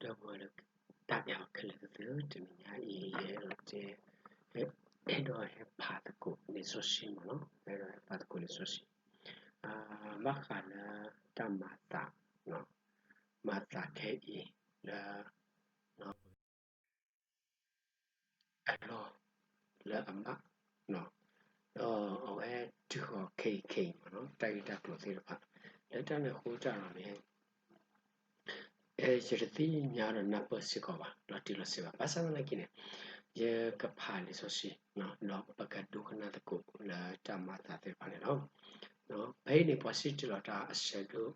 ဒီပုၢ်ဝဲၢ်လၢတၢ်အဲၣ်အီၤခဲလၢာ်သ့ၣ်ဧၢ, တနံၤညါအံၤ ယအဲၣ်ဒိးတဲ, အဲၣ်ဒိးဟဲဖးသကိးလံာ်စီဆှံမ့ၢ်နီၤ, အဲၣ်ဒိးဟဲဖးသကိးလံာ်စီဆှံ, ဘၣ်ဃးလၢတၢ်မၤသး, မၤသးခဲအံၤလၢ အလီၢ်လၢအဘၣ်, ဒီးအဝဲတုၤဃီၤခဲအံၤခဲအံၤမ့ၢ်နီၤ, တၢ်ဂ့ၢ်တၢ်ကျိၤသ့ၣ်တဖၣ်, လၢတၢ်န့ၣ်အဃိတၢ်ဒီးန့ၣ် ယတသ့ၣ်ညါဒီးနၢ်ပၢၢ်စ့ၢ်ကီးဘၣ် လီၤတံၢ်လီၤဆဲးဘၣ်. ဘၣ်ဆၣ်သနာ်က့န့ၣ် ယကဖးလံာ်စီဆှံ ဒီးပကဒိကနၣ်သကိးလၢတၢ်မၤသးသ့ၣ်တဖၣ်န့ၣ်လီၤ. ဖဲအံၤန့ၣ် ပှၤစံးတ့ၢ်လီၤတၢ်အဆၢဒိၣ်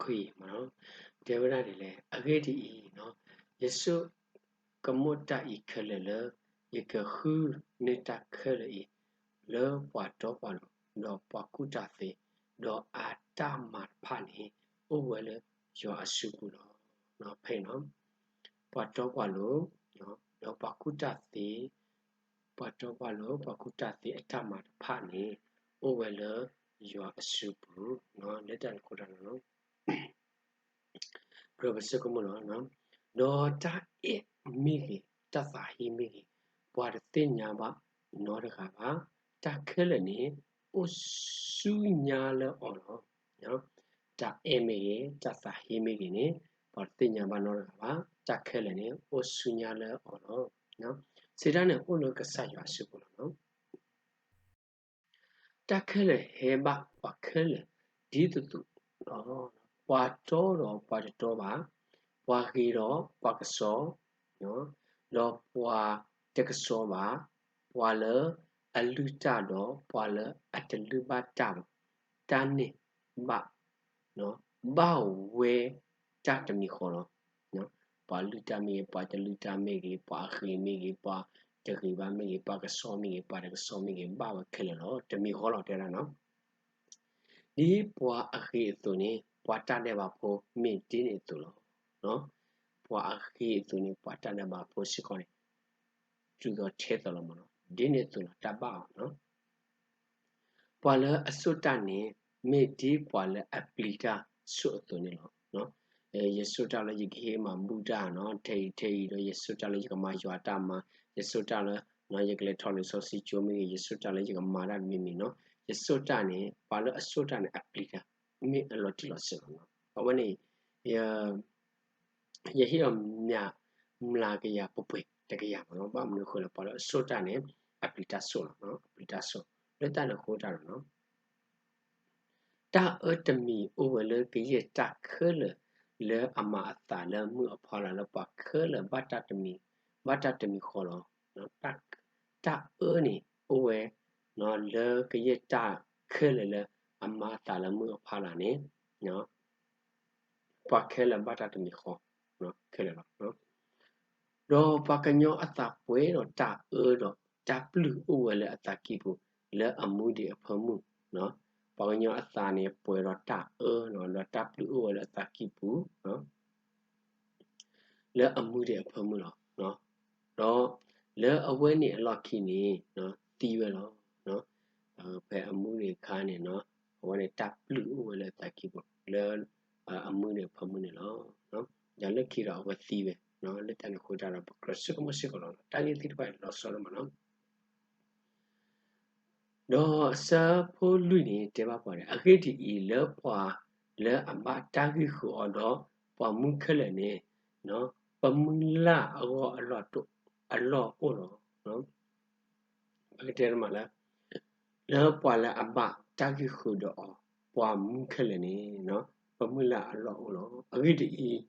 ခွံ, တဲဝဲဒၣ်ဒ်လဲၣ်, အဂ့ၢ်ဒ်အံၤ, ယဆိကမိၣ်တၢ်အံၤခဲလၢာ်လၢ ယကဃုန့ၢ်တၢ်ခဲလၢာ်အံၤ လၢပှၤတီပှၤလိၤ, ဒီးပှၤကူၣ်တၢ်သ့, ဒီးအတၢ်မၤတဖၣ်န့ၣ် အိၣ်ဝဲလၢယွၤအစုပူၤလီၤ. ဖဲအံၤန့ၣ် ပှၤတီပှၤလိၤ, ဒီးပှၤကူၣ်တၢ်သ့, ပှၤတီပှၤလိၤ ပှၤကူၣ်တၢ်သ့အတၢ်မၤတဖၣ်န့ၣ် အိၣ်ဝဲလၢယွၤအစုပူၤ, လၢတၢ်န့ၣ်အဃိတၢ်န့ၣ် ကြၢးပဆိကမိၣ်လီၤ. ဒီးတၢ်အဲၣ်မ့ၢ်ဂ့ၤ, တၢ်သးဟ့မ့ၢ်ဂ့ၤ, ပှၤတသ့ၣ်ညါဘၣ်နီတဂၤဘၣ်. တၢ်ခဲလၢာ်န့ၣ် အိၣ်ဆူညါလၢအီၤလီၤ. တၢ်အဲၣ်မ့ၢ်ဂ့ၤ, တၢ်သးဟ့မ့ၢ်ဂ့ၤန့ၣ် ပှၤတသ့ၣ်ညါဘၣ်နီတဂၤဘၣ်. တၢ်ခဲလၢာ်န့ၣ် အိၣ်ဆူညါလၢအီၤလီၤ. စံးတၢ်န့ၣ်အိၣ်လၢကစၢ်ယွၤအစုပူၤလီၤ. တၢ်ခဲလၢာ်ဟဲဘၣ်ပှၤခဲလၢာ်ဒ်သိးသိးလီၤ. ပှၤတီဒီးပှၤတတီဘၣ်, ပှၤဂ့ၤဒီးပှၤကစီ, ဒီးပှၤတကစီဘၣ်, ပှၤလၢအလုၢ်တၢ်ဒီးပှၤလၢအတလုၢ်ဘၣ်တၢ်ဘၣ်, တၢ်န့ၣ်ဘၣ် ဘၣ်ဝဲတၢ်တမံၤဃီလီၤ. ပှၤလုၢ်တၢ်မ့ၢ်ဂ့ၤ, ပှၤတလုၢ်တၢ်မ့ၢ်ဂ့ၤ, ပှၤအဂ့ၤမ့ၢ်ဂ့ၤ, ပှၤတဂ့ၤဘၣ်မ့ၢ်ဂ့ၤ, ပှၤကစီမ့ၢ်ဂ့ၤ, ပှၤတကစီမ့ၢ်ဂ့ၤ, ဘၣ်ဝဲခဲလၢာ်လီၤ. တမံၤဃီလီၤတဲဒၣ်နီၤ. ဒ်ပှၤအဂ့ၤအသိးန့ၣ် ပှၤတၢ်ဒဲးဘးဖိမ့ၢ်ဒ်န့ၣ်အသိးလီၤ. ပှၤအဂ့ၤအသိးန့ၣ် ပှၤတၢ်ဒဲးဘးဖိစ့ၢ်ကီးန့ၣ် တုၤသိးထဲသိးလီၤမ့ၢ်နီၤ, ဒ်န့ၣ်အသိးလီၤ တၢ်ဘၣ်အီၤနီၤ. ပှၤလၢအဆိၣ်တၢ်န့ၣ် မ့ၢ်ဒ်ပှၤလၢအပျံၤတၢ်ဆိၣ်အသိးန့ၣ်လီၤ. ယဆိၣ်တၢ်လၢယကဟ့ၣ်မၤဘူၣ်တၢ်နီၤ, ထဲအံၤထဲအံၤဒီး ယဆိၣ်တၢ်လၢယကမၤယွၤတၢ်မၤ, ယဆိၣ်တၢ်လၢ ယကလဲၤထီၣ်လံာ်စီဆှံကၠိမ့ၢ်ဂ့ၤ, ယဆိၣ်တၢ်လၢယကမၤတၢ်တမံၤမံၤနီၤ. ယဆိၣ်တၢ်န့ၣ် ပှၤလၢအဆိၣ်တၢ်န့ၣ် အပျံၤတၢ် မ့ၢ်အလီၤတံၢ်လီၤဆဲးလီၤနီၤ. အဝဲန့ၣ် ယဟ့ၣ်အီၤမ့ၢ်မျးကယၤပှဲၤပှဲၤတကယၤမ့ၢ်နီၤ. ဘၣ်မနုၤအဃိလဲၣ်, ပှၤလၢအဆိၣ်တၢ်န့ၣ် အပျံၤတၢ်ဆိၣ်လီၤ, အပျံၤတၢ်ဆိၣ်. လၢတၢ်န့ၣ်အဃိတၢ်ဒီးနီၤ တၢ်အၢတမံၤအိၣ်ဝဲလၢကယဲၢ်တၢ်ခဲလၢာ်လၢအမၤအသးလၢမုၢ်အဖီလာ်လၢပှၤခဲလၢာ်ဘၣ်တၢ်တမံၤ, ဘၣ်တၢ်တမံၤဃီလီၤ. တၢ်အၢန့ၣ်အိၣ်ဝဲ လၢကယဲၢ်တၢ်ခဲလၢာ်လၢအမၤအသးလၢမုၢ်အဖီလာ်န့ၣ် ပှၤခဲလၢာ်ဘၣ်တၢ်တမံၤဃီခဲလၢာ်လီၤ. ဒီးပှၤကညီအသးပှဲၤဒီးတၢ်အၢဒီးတၢ်ပျုၢ်အိၣ်ဝဲလၢအသးကံၢ်ပူၤ လၢအမူဒံးအဖၢမုၢ်, ပှၤကညီအသးန့ၣ်ပှဲၤဒီးတၢ်အၢဒီးတၢ်ပျုၢ်အိၣ်ဝဲလၢအသးကံၢ်ပူၤ လၢအမူဒံးအဖၢမုၢ်လီၤ. ဒီးလၢအဝဲန့ၣ်အလီၢ်ခံန့ၣ် သံဝဲလီၤ. ဖဲအမူဒံးအခါန့ၣ် အဝဲန့ၣ်တၢ်ပျုၢ်အိၣ်ဝဲလၢအသးကံၢ်ပူၤ လၢအမူဒံးအဖၢမုၢ်န့ၣ်လီၤ. ဒီးလၢခံဒီးအဝဲသံဝဲ, လၢတၢ်န့ၣ်အဃိတၢ်ဒီး ပကြၢးဆိကမိၣ်စ့ၢ်ကီးလီၤ. တၢ်ဂ့ၢ်သ့ၣ်တဖၣ်လီၤဆီဒိၣ်မးလီၤ. ဒီးအဆၢဖိလွံၢ်န့ၣ် တဲဘၣ်ပှၤန့ၣ်, အဂ့ၢ်ဒ်အံၤ, လၢပှၤလၢအဘၣ်တၢ်ဂံၢ်ဃုာ်အီၤဒီး ပှၤမူခဲလၢာ်န့ၣ် ပမုၢ်လၢ်အဂီၢ်အလီၢ်အိၣ်လီၤ. ပကတဲတမံၤလၢ လၢပှၤလၢအဘၣ်တၢ်ဂံၢ်ဃုာ်ဒီးအီၤ ပှၤမူခဲလၢာ်န့ၣ် ပမုၢ်လၢ်အလီၢ်အိၣ်လီၤ. အဂ့ၢ်ဒ်အံၤ,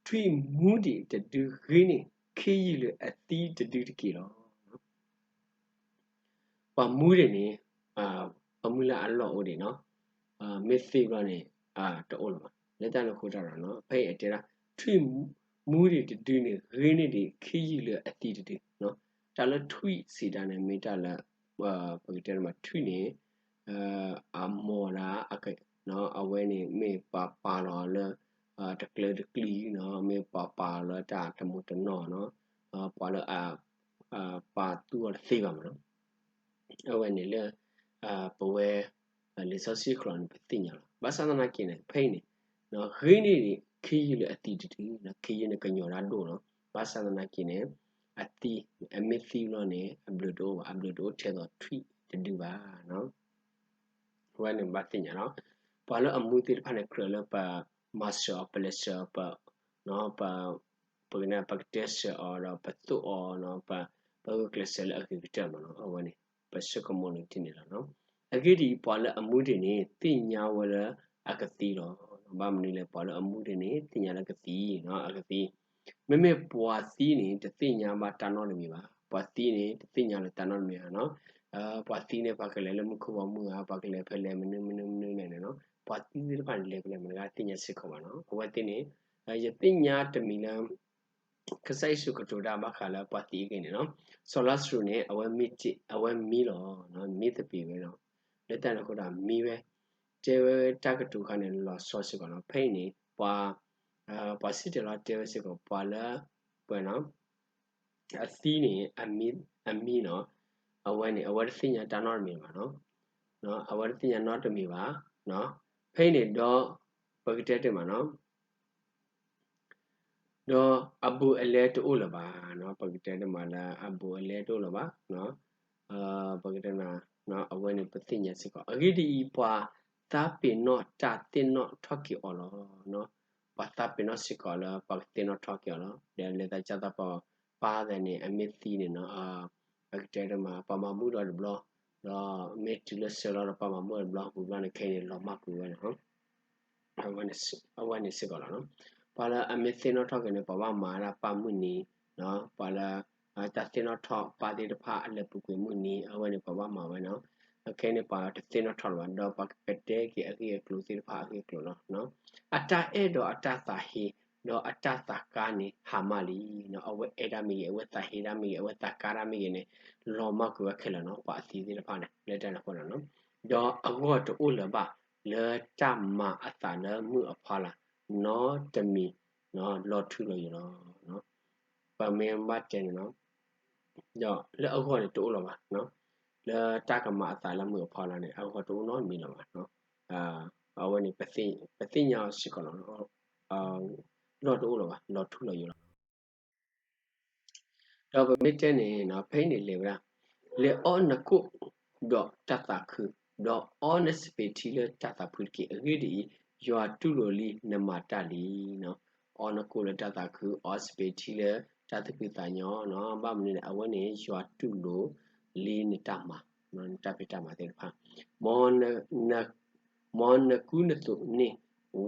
ထွံၣ်မူဒံးတဒုဂ့ၤန့ၢ် ခ့ယုၢ်လၢအသံတဒုတက့ၢ်လီၤ. ပှၤမူဒံးန့ၣ် ပမုၢ်လၢ်အလီၢ်အိၣ်ဒံးနီၤ, မ့ၢ်သံဘျီန့ၣ် တအိၣ်လၢၤဘၣ်. လၢတၢ်န့ၣ်အဃိတၢ်ဒီး ဖဲအံၤအတဲဒၣ် ထွံၣ်မူဒံးတဒုန့ၣ် ဂ့ၤန့ၢ်ဒံး ခ့ယုၢ်လၢအသံတဒု, တၢ်လၢထွံၣ်စံးတၢ်န့ၣ် မ့ၢ်တၢ်လၢ ပကတဲမး ထွံၣ်န့ၣ် အမိၢ်ဒၣ် အဝဲန့ၣ်မ့ၢ်ပှၤပာ်လီၤလၢ တကျၢၤတကျံၤနီၤ, မ့ၢ်ပှၤပာ်လီၤလၢတၢ်တမူတနီၤနီၤ, ပှၤလၢ ပာ်သူအီၤတသ့ဘၣ်မးနီၤ. အဝဲန့ၣ်လၢ ပဝဲ လံာ်စီဆှံကျိာ်န့ၣ် ပသ့ၣ်ညါလီၤ. ဘၣ်ဆၣ်သနာ်က့န့ၣ် ဖဲအံၤန့ၣ် ဂ့ၤန့ၢ်ဒံး ခ့ယုၢ်လၢအသံတဒု, ခ့ယုၢ်န့ၣ်ကညီၤတၢ်ဒိၣ်လီၤ. ဘၣ်ဆၣ်သနာ်က့န့ၣ် အသံ, အမ့ၢ်သံလီၤန့ၣ် အဘျုးတအိၣ်ဘၣ်, အဘျုးတအိၣ်ထဲသိးထွံၣ်တဒုဘၣ်. အဝဲန့ၣ်ဘၣ်သ့ၣ်ညါလီၤ. ပှၤလၢအမူသ့ၣ်တဖၣ်န့ၣ် ကြၢးလၢပမၤစၢၤအီၤ, ပလဲၤစၢၤအီၤ, ပ ပ ပကတဲစၢၤအီၤဒီး ပသိၣ်အီၤ, ပဂုာ်ကျဲးစၢးလၢအဂ့ၤကတၢၢ်မးလီၤ. အဝဲန့ၣ် ပဆိကမိၣ်န့ၣ်ဒ်န့ၣ်လီၤ. အဂ့ၢ်ဒ်အံၤ, ပှၤလၢအမူဒံးန့ၣ် သ့ၣ်ညါဝဲလၢအကသံလီၤ. ဘၣ်မနုၤလဲၣ်, ပှၤလၢအမူဒံးန့ၣ် သ့ၣ်ညါလၢကသံ, အကသံ. မ့မ့ၢ်ပှၤသံန့ၣ် တသ့ၣ်ညါဘၣ်တၢ်နီတမံၤဘၣ်. ပှၤသံန့ၣ် တသ့ၣ်ညါလၢတၢ်နီတမံၤဘၣ်. ပှၤသံန့ၣ် ပှၤကလဲၤလၢမူခိၣ်ဘီမုၢ်ဧါ, ပှၤကလဲၤဖဲလဲၣ်, မနုၤမနုၤမနုၤလဲၣ်န့ၣ်, ပှၤသံသ့ၣ်တဖၣ်န့ၣ် လဲၤဖဲလဲၣ် မတၤတဂၤသ့ၣ်ညါစ့ၢ်ကီးဘၣ်လီၤ. အဝဲသ့ၣ်န့ၣ် ယသ့ၣ်ညါတမံၤလၢ ကစၢ်ယ့ၣ်ၡူးကတိၤတၢ်ဘၣ်ဃးလၢပှၤသံအဂ့ၢ်န့ၣ်လီၤ. စီၤလါစရူးန့ၣ် အဝဲမံလီၤ, မံသပ့ၤဝဲလီၤ. လၢတၢ်န့ၣ်အဃိဒီးမံဝဲ, တဲဝဲတၢ်ကတိၤအခါန့ၣ် လီၤဆီစ့ၢ်ကီးလီၤ. ဖဲအံၤန့ၣ် ပှၤ, ပှၤစံၣ်တဲၤလီၤတဲဝဲစ့ၢ်ကီး ပှၤလၢ ပှဲၤနီၤ အသံန့ၣ် အမံလီၤ. အဝဲန့ၣ် အဝဲတသ့ၣ်ညါတၢ်နီတမံၤဘၣ်နီၤ. အဝဲတသ့ၣ်ညါနီတမံၤဘၣ်. ဖဲအံၤန့ၣ်ဒီး ပကတဲတမးနီၤ, ဒီးအဘူးအလဲတအိၣ်လၢၤဘၣ်. ပကတဲတမးလၢအဘူးအလဲတအိၣ်လၢၤဘၣ်. ပကတဲ, အဝဲန့ၣ်ပသ့ၣ်ညါစ့ၢ်ကီး. အဂ့ၢ်ဒ်အံၤ, ပှၤသးပ့ၤနီၣ်တၢ်သ့ၣ်နီၣ်ထီၣ်က့ၤအီၤလီၤ. ပှၤသးပ့ၤနီၣ်စ့ၢ်ကီးလၢပှၤကသ့ၣ်နီၣ်ထီၣ်က့ၤအီၤလီၤ. ဒီးလဲၤသးကၢ်သးပှၤပၢ်သ့ၣ်န့ၣ် အမ့ၢ်သံန့ၣ်နီၤ, ပကတဲတမး ပှၤမၤဘူၣ်ဒီးတဘျီ, ဒီးမ့ၢ်တုၤလၢဆၢလီၤဒီးပှၤမၤဘူၣ်ဒီးတဘျီ ပူၤဘျီန့ၣ် ခဲအံၤန့ၣ် လီၤမၢ်ကွံာ်ဝဲန့ၣ် အဝဲန့ၣ်စ့ၢ်ကီးလီၤ. ပှၤလၢအမ့ၢ်သ့ၣ်နီၣ်ထီၣ်က့ၤန့ၣ် ပှၤဘၣ်မၤဒၣ်ပၢ်မုၢ်နံၤ, ပှၤလၢ တၢ်သ့ၣ်နီၣ်ထီၣ်ပၢ်သ့ၣ်တဖၣ်အလၢပူၤကွံာ်မုၢ်နံၤ အဝဲန့ၣ်ပှၤဘၣ်မၤဝဲနီၤ. ခဲအံၤန့ၣ် ပှၤတသ့ၣ်နီၣ်ထီၣ်လၢၤဘၣ်, ဒီးပှၤကကတဲက့ၤအဂ့ၢ်အကျိၤသ့ၣ်တဖၣ်အဂ့ၢ်အကျိၤလီၤ. အတၢ်အဲၣ်ဒီးအတၢ်သးဟ့ ဒီးအတၢ်သးကါန့ၣ် ဟါမၢ်လံ. အဝဲအဲၣ်တၢ်မ့ၢ်ဂ့ၤ, အဝဲသးဟ့တၢ်မ့ၢ်ဂ့ၤ, အဝဲသးကါတၢ်မ့ၢ်ဂ့ၤန့ၣ် လီၤမၢ်ကွံာ်ဝဲခဲလၢာ်နီၤ, ပှၤအသံသ့ၣ်တဖၣ်န့ၣ် လၢတၢ်န့ၣ်အဃိန့ၣ်နီၤ. ဒီးအဂီၢ်တအိၣ်လၢၤဘၣ် လၢတၢ်မၤအသးလၢမုၢ်အဖီလာ် နီတမံၤ လီၤထူလီၤယိာ်လီၤ. ပမ့ၢ်ဘၣ်တဲန့ၣ်နီၤ, ဒီးလၢအဂီၢ်န့ၣ်တအိၣ်လၢၤဘၣ်, လၢတၢ်ကမၤအသးလၢမုၢ်အဖီလာ်န့ၣ် အဂီၢ်တအိၣ်နီတမံၤလၢၤဘၣ်. အဝဲန့ၣ် ပသ့ၣ်ညါအီၤစ့ၢ်ကီးလီၤ, လီၢ်တအိၣ်လၢၤဘၣ်, လီၤထူလီၤယိာ်လီၤ. ဒီးပမ့ၢ်တဲန့ၣ် ဖဲအံၤန့ၣ်လဲၤဝဲဒၣ်, လဲၤအီနကိာ်ဒီးတၢ်သးခု, ဒီးအီနစပံးထံလၢတၢ်သးဖုတက့ၢ်. အဂ့ၢ်ဒ်အံၤ, ယွၤတူၢ်လိာ်လံနမၤတၢ်လံ. အီနကိာ်လၢတၢ်သးခု, အီစပံးထံလၢတၢ်သူၣ်ဖှံသးညီနီၤ. ဘၣ်မနုၤန့ၣ် အဝဲန့ၣ် ယွၤတူၢ်လိာ်လံနတၢ်မၤ, နတၢ်ဖံးတၢ်မၤသ့ၣ်တဖၣ်. မ်နကူနသိးန့ၣ်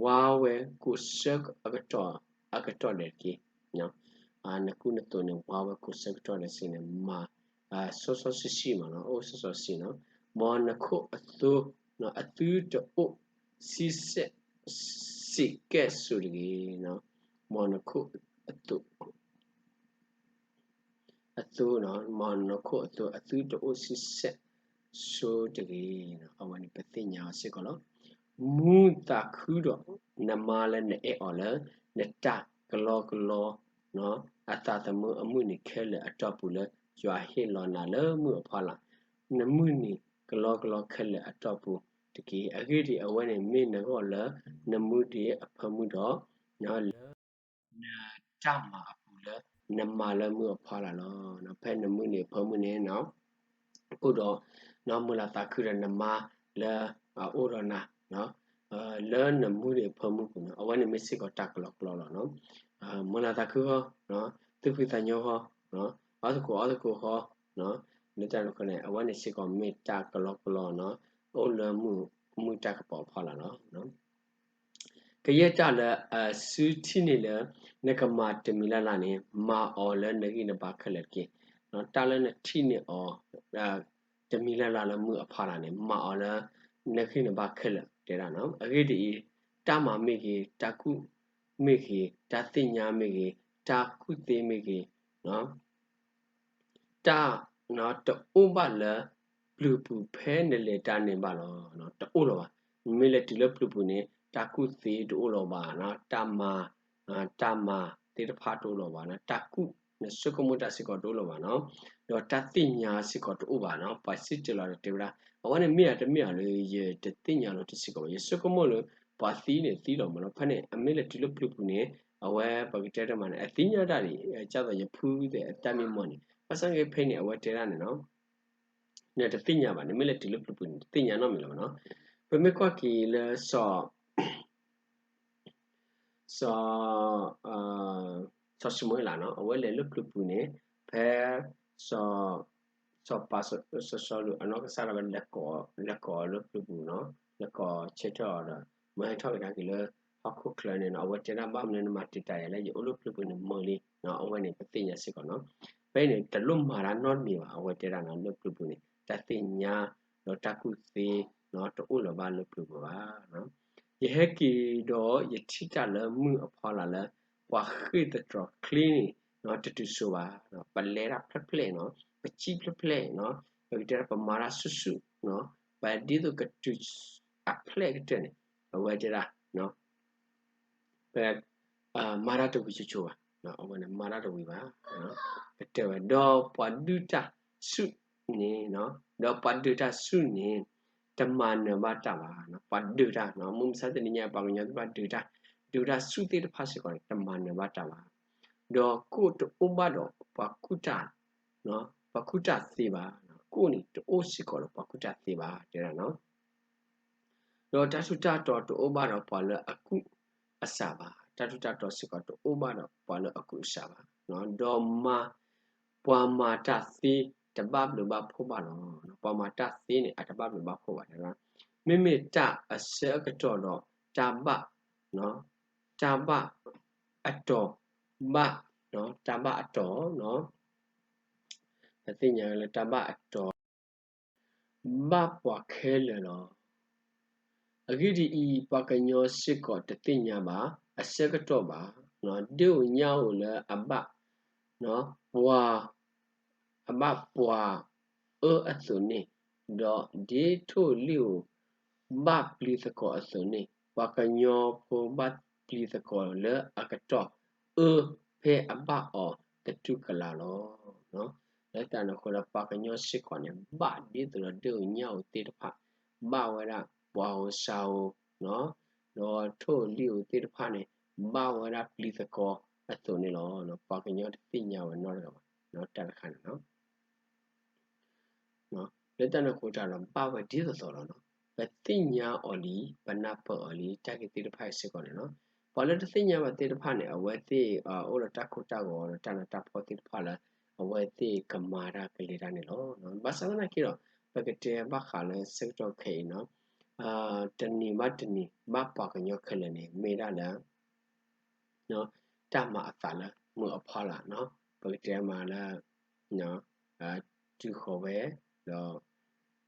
ဝါဝဲကိးဆၢအကတီၢ်ဒဲးတက့ၢ်. နကူနသိးန့ၣ် ဝါဝဲကိးဆၢကတီၢ်ဒဲးစ့ၢ်န့ၣ် မၤစီစီဆှံဆှံမးနီၤ, အိၣ်စီစီဆှံနီၤ. မ်နခိၣ်အသိ အသုတအိၣ်ဆံးစဲးစ့းကဲးစိးတဂ့ၤ. မ်နခိၣ်အသိ အသိ, မ်နခိၣ်အသိ အသုတအိၣ်ဆံးစဲးစိးတဂ့ၤ. အဝဲန့ၣ်ပသ့ၣ်ညါအီၤစ့ၢ်ကီးလီၤ. မူသးခုဒီးနမါလၢနအဲၣ်အီၤလၢ နတၢ်ကလီကလီ အသးသမူအမုၢ်နံၤခဲလၢာ်အတီၢ်ပူၤလၢ ယွၤဟ့ၣ်လီၤနၤလၢမုၢ်အဖီလာ်, နမုၢ်နံၤကလီကလီခဲလၢာ်အတီၢ်ပူၤတက့ၢ်. အဂ့ၢ်ဒ်အံၤ, အဝဲန့ၣ်မ့ၢ်နဂီၢ်လၢနမူဒံးအဖၢမုၢ်ဒီး လၢ နတၢ်မၤအပူၤလၢ နမၤလၢမုၢ်အဖီလာ်လီၤ. ဖဲနမူဒံးအဖၢမုၢ်န့ၣ် အိၣ်ဒီး မုာ်လၤသးခုဒီးနမါလၢအအိၣ်ဒီးနၤ လၢနမူဒံးအဖၢမုၢ်ပူၤန့ၣ် အဝဲန့ၣ်မ့ၢ်စ့ၢ်ကီးတၢ်ကလီကလီလီၤ. မုာ်လၤသးခုဃီ, သူၣ်ဖှံသးညီဃီ, အီၣ်သကိးအီသကိးဃီ, လၢတၢ်န့ၣ်အဃိန့ၣ် အဝဲန့ၣ်စ့ၢ်ကီးမ့ၢ်တၢ်ကလီကလီနီၤ, အိၣ်လၢမုၢ်တၢ်ကပီၤအဖီလာ်လီၤ. ကယဲၢ်တၢ်လၢအစုထံၣ်န့ၢ်လၢ နကမၤတမံၤလၢ်လၢ်န့ၣ် မၤအီၤလၢနဂံၢ်နဘါခဲလၢာ်တက့ၢ်. တၢ်လၢနထံၣ်န့ၢ်အီၤ တမံၤလၢ်လၢ်လၢမုၢ်အဖီလာ်န့ၣ် မၤအီၤလၢနဂံၢ်နဘါခဲလၢာ်တဲဒၣ်နီၤ. အဂ့ၢ်ဒ်အံၤ, တၢ်မၤမ့ၢ်ဂ့ၤ, တၢ်ကူၣ်မ့ၢ်ဂ့ၤ, တၢ်သ့ၣ်ညါမ့ၢ်ဂ့ၤ, တၢ်ကူၣ်သ့မ့ၢ်ဂ့ၤ, တၢ် တအိၣ်ဘၣ်လၢပျုၤပူၤဖဲနလဲၤတၢ်န့ၣ်ဘၣ်လီၤ. တအိၣ်လၢၤဘၣ်. နမ့ၢ်လဲၤတုၤလၢပျုၤပူၤန့ၣ် တၢ်ကူၣ်သ့တအိၣ်လၢၤဘၣ်, တၢ်မၤ, တၢ်မၤသ့ၣ်တဖၣ်တအိၣ်လၢၤဘၣ်, တၢ်ကူၣ် နဆိကမိၣ်တၢ်စ့ၢ်ကီးတအိၣ်လၢၤဘၣ်နီၤ, ဒီးတၢ်သ့ၣ်ညါစ့ၢ်ကီးတအိၣ်ဘၣ်နီၤ. ပှၤစံၣ်တဲၤလီၤဒီးတဲဝဲဒၣ် အဝဲန့ၣ်မ့ၢ်ဧါတမ့ၢ်ဧါလၢယတသ့ၣ်ညါလီၤတစ့ၢ်ကီးဘၣ်. ယဆိကမိၣ်လၢ ပှၤသံန့ၣ်သံလီၤမးနီၤ. ဖဲန့ၣ် အမ့ၢ်လဲၤတုၤလၢပျုၤပူၤန့ၣ် အဝဲပကတဲတမးန့ၣ် အသ့ၣ်ညါတၢ်န့ၣ် ကၢ်သိးယဖုသ့ၣ်အတၢ်မံမီၢ်န့ၣ် ဘၣ်ဆၣ်က့ဖဲန့ၣ် အဝဲတဲဒၣ်န့ၣ်နီၤ နတသ့ၣ်ညါဘၣ်, နမ့ၢ်လဲၤတုၤလၢပျုၤပူၤန့ၣ် တသ့ၣ်ညါနီတမံၤလၢၤဘၣ်နီၤ. ပမ့ၢ်ကွၢ်က့ၤလၢစီၤ စီၤ စီၤၡမူၤအ့လးနီၤ အဝဲလဲၤလၢပျုၤပူၤန့ၣ် ဖဲ စီၤ စီၤပၤ စီၤစီလူးအနီၢ်ကစၢ်ဒၣ်ဝဲ လဲၤကိးအီၤလၢပျုၤပူၤနီၤ, လဲၤကိးဆၢထၢၣ်အီၤဒီး မၢဟဲထီၣ်ကဒါက့ၤလၢဟီၣ်ခိၣ်ချၢန့ၣ်နီၤ, အဝဲတဲဒၣ်ဘၣ်မနုၤနမၤတံာ်တာ်ယၤလဲၣ်, ယအိၣ်လၢပျုၤပူၤန့ၣ်မုာ်လံနီၤ, အဝဲန့ၣ်ပသ့ၣ်ညါစ့ၢ်ကီးနီၤ. ဖဲအံၤန့ၣ် တလိၣ်မၤတၢ်နီတမံၤဘၣ်, အဝဲတဲဒၣ်နီၤလၢပျုၤပူၤန့ၣ် တၢ်သ့ၣ်ညါ ဒီးတၢ်ကူၣ်သ့နီၤ တအိၣ်လၢၤဘၣ်လၢပျုၤပူၤဘၣ်. ယဟဲက့ၤဒီးယထံၣ်တၢ်လၢမုၢ်အဖီလာ်လၢ ပှၤဃ့ၢ်သတြီၤချ့န့ၣ်နီၤ တတုၤစိဘၣ်, ပလဲၤတၢ်ဖျဲၣ်ဖျဲၣ်နီၤ, ပစံၣ်ဖျဲၣ်ဖျဲၣ်နီၤ, ပကတဲဒၣ်ပမၤတၢ်ဆူၣ်ဆူၣ်နီၤ, ပဒ်သိးကတုၤအဖျဲၣ်ကတၢၢ်န့ၣ် အဝဲတဲဒၣ် ပ မၤတၢ်တဝံၤဆိဆိဘၣ်, အဝဲန့ၣ်မၤတၢ်တဝံၤဘၣ်, ကတၢၢ်ဝဲ ဒီးပှၤဒုၣ်တၢ်ဆူၣ်န့ၣ်, ဒီးပှၤဒုၣ်တၢ်ဆူၣ်န့ၣ် တမၤနၢၤဘၣ်တၢ်ဘၣ်, ပှၤဒုၣ်တၢ်, မုၢ်မဆါတနံၤညါ ပှၤကညီသ့ၣ်တဖၣ်ဒုၣ်တၢ်, ဒုၣ်တၢ်ဆူၣ်သ့ၣ်တဖၣ်စ့ၢ်ကီးန့ၣ် တမၤနၢၤဘၣ်တၢ်ဘၣ်, ဒီးကိၣ်တအိၣ်ဘၣ်ဒီးပှၤကူၣ်တၢ်, ပှၤကူၣ်တၢ်သ့ဘၣ်, ကိၣ်န့ၣ်တအိၣ်စ့ၢ်ကီးဒီးပှၤကူၣ်တၢ်သ့ဘၣ် တဲဒၣ်နီၤ. ဒီးတၢ်ထူးတၢ်တီၤတအိၣ်ဘၣ်ဒီးပှၤလၢအကူၣ်အစၢ်ဘၣ်, တၢ်ထူးတၢ်တီၤစ့ၢ်ကီးတအိၣ်ဘၣ်ဒီးပှၤလၢအကူၣ်အစၢ်ဘၣ်, ဒီးမၤ, ပှၤမၤတၢ်သ့တဘၣ်ဘျုးဘၣ်ဖှိၣ်ဘၣ်လီၤ. ပှၤမၤတၢ်သ့န့ၣ် အတဘၣ်ဘျုးဘၣ်ဖှိၣ်ဘၣ်, မ့မ့ၢ်တၢ်အဆၢအကတီၢ်ဒီးတၢ်ဘၣ်, တၢ်ဘၣ်အတီၢ်ဘၣ်, တၢ်ဘၣ်အတီၢ်, ပသ့ၣ်ညါလၢတၢ်ဘၣ်အတီၢ် ဘၣ်ပှၤခဲလၢာ်လီၤ. အဂ့ၢ်ဒ်အံၤ, ပှၤကညီစ့ၢ်ကီးတသ့ၣ်ညါဘၣ် အဆၢကတီၢ်ဘၣ်, ဒ့ၣ်ဧိၤညၣ်ဧိၤလၢအဘၣ်, ပှၤ, အဘၣ်ပှၤအၢအသိးန့ၣ်, ဒီးဒ်ထိၣ်ဧိၤလံၣ်ဧိၤ ဘၣ်ပျံၤသကိးအသိးန့ၣ်, ပှၤကညီဖိဘၣ်ပျံၤသကိးလၢအကတီၢ်အၢ ဖဲအဘၣ်အီၤသတူၢ်ကလာ်လီၤ. လၢတၢ်န့ၣ်အဃိဒီး ပှၤကညီစ့ၢ်ကီးန့ၣ် ဘၣ်ဒ်သိးဒီးဒ့ၣ်ဧိၤညၣ်ဧိၤသ့ၣ်တဖၣ်, ဘၣ်ဝဲဒၣ်ပှၤဧိၤစၢ်ဧိၤ, ဒီးထိၣ်ဧိၤလံၣ်ဧိၤသ့ၣ်တဖၣ်န့ၣ် ဘၣ်ဝဲဒၣ်ပျံၤသကိးအသိးန့ၣ်လီၤ. ပှၤကညီတသ့ၣ်ညါဝဲနီတဂၤဘၣ်, တၢ်တခါန့ၣ် လၢတၢ်န့ၣ်အဃိတၢ်ဒီး ဘၣ်ဝဲဒ်သိးသိးလီၤ. ပသ့ၣ်ညါအီၤလံ, ပနၢ်ပၢၢ်အီၤလံ, တၢ်ဂ့ၢ်သ့ၣ်တဖၣ်အံၤစ့ၢ်ကီးန့ၣ်လီၤ. ပှၤလၢတသ့ၣ်ညါဘၣ်သ့ၣ်တဖၣ်န့ၣ် အဝဲသ့ၣ်အိၣ်ဒီးတၢ်ခိတၢ်ဂီၤဒီးတၢ်နးတၢ်ဖှီၣ်သ့ၣ်တဖၣ်လၢ အဝဲသ့ၣ်ကမၤတၢ်ကလဲၤတၢ်န့ၣ်လီၤ. ဘၣ်ဆၣ်သနာ်က့ဒီး ပကတဲဘၣ်ဃးလၢဆၢကတီၢ်ခဲအံၤန့ၣ် တနံၤဘၣ်တနံၤ ဘၣ်ပှၤကညီခဲလၢာ်န့ၣ် မ့ၢ်ဒၣ်လၢ တၢ်မၤအသးလၢမုၢ်အဖီလာ်, ပကတဲမးလၢ တုၤဃီၤဝဲ, ဒီး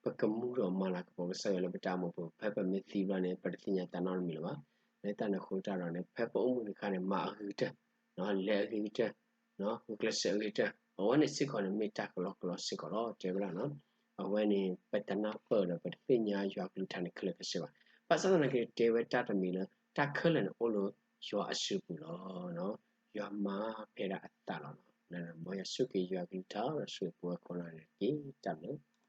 ပကမူဒီးမၤလၤကပီၤကစၢ်ယွၤလၢပတၢ်အိၣ်မူပူၤ, ဖဲပမ့ၢ်သံဘျီန့ၣ် ပတသ့ၣ်ညါသးနီတမံၤလၢၤဘၣ်. လၢတၢ်န့ၣ်အဃိတၢ်ဒီးန့ၣ် ဖဲပအိၣ်မူတခါန့ၣ် မၤအဂ့ၤကတၢၢ်, လဲၤအဂ့ၤကတၢၢ်, ဂုာ်ကျဲးစၢးအဂ့ၤကတၢၢ်, အဝဲန့ၣ်စ့ၢ်ကီးန့ၣ် မ့ၢ်တၢ်ကလီကလီစ့ၢ်ကီးလီၤ တဲဝဲဒၣ်. အဝဲန့ၣ် ပတနၢ်ပၢၢ်ဒီးပတသ့ၣ်ညါယွၤကလုၢ်ကထါန့ၣ်ခဲလၢာ်ခဲဆ့ဘၣ်. ဘၣ်ဆၣ်သနာ်က့တဲဝဲတၢ်တမံၤလၢ တၢ်ခဲလၢာ်န့ၣ်အိၣ်လၢယွၤအစုပူၤလီၤ. ယွၤမၤဖဲဒၣ်အသးလီၤ. မ်ယွၤဆိၣ်ဂ့ၤယွၤကလုၢ်ကထါဒီးဆိၣ်ဂ့ၤပဝဲကိးဂၤဒဲးန့ၣ်တက့ၢ်. တၢ်ဘျုး